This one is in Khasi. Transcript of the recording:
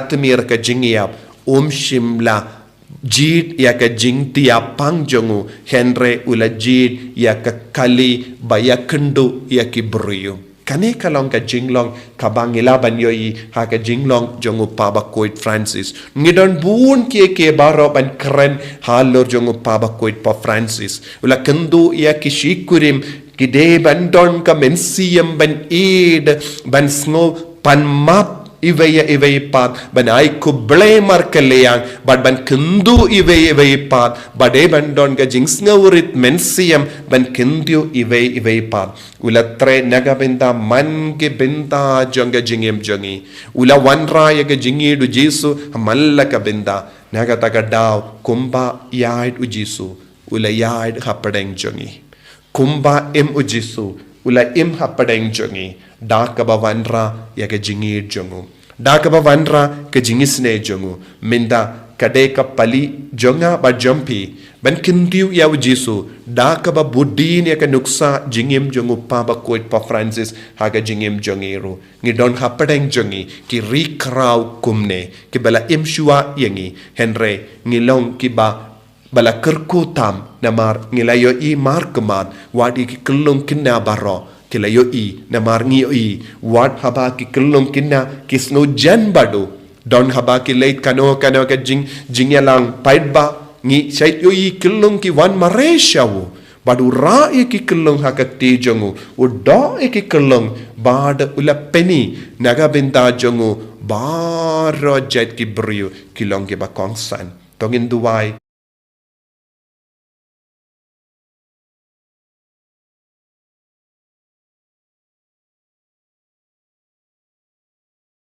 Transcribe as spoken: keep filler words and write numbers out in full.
tmier ka jingïap, um shym la jied ïa ka jingtiapang jong u, hynrei u la jied ïa ka kali ba ïakynduh ïa ki briew. Kane ka long ka jinglong kaba ngi lah ban ïohi ha ka jinglong jong u Papa Bakhuid Francis. Ngi don bun kiei kiei baroh ban kren halor jong u Papa Bakhuid Pope Francis. U la kynduh ïa ki shikurim, ki dei ban don ka mynsiem ban ïeid, ban sngew pan map iwei ïa iwei pat, ban ai khublei markylliang, bad ban kynduh iwei ïa iwei pat, ba dei ban don ka jingsngewrit mynsiem ban kynduh iwei ïa iwei pat. U la trei na ka bynta man ki bynta jong ka jingim jong ngi. U la wanrah ïa ka jingïeid u Jisu ha man la ka bynta. Na kata ka daw kumba ïaid u Jisu, u la ïaid hapdeng jong ngi. Kumba im u Jisu, u la im hapdeng jong ngi, da kaba wanrah ïa ka jingïeid jong u. Da kaba wanrah ka jingisynei jong u. Mynta ka dei ka pali jong nga bad jong phi ban kyntiew ïa u Jisu da kaba bud dien ïa ka nuksa jingim jong u Papa Bakhuid Pope Francis ha ka jingim jong ngi ruh. Ngi don hapdeng jong ngi ki ri khraw kumne kiba la im shuwa ïa ngi, hynrei ngi long kiba ba la kyrkhu tam namar ngi la ïohi markhmat wat ïa ki khyllung khynnah baroh ki la ïohi namar ngi ïohi wat haba ki khyllung khynnah ki sngew jan bad u. Don haba ki leit kano kano ka jing, jingïalang paidbah ngi shait ïohi khyllung ki wan mareh sha u. Bad u rah ïa ki khyllung ha ka kti jong u, u doh ïa ki khyllung bad u la pyni na ka bynta jong u baroh jait ki briew ki long kiba kongsan. To ngin duwai.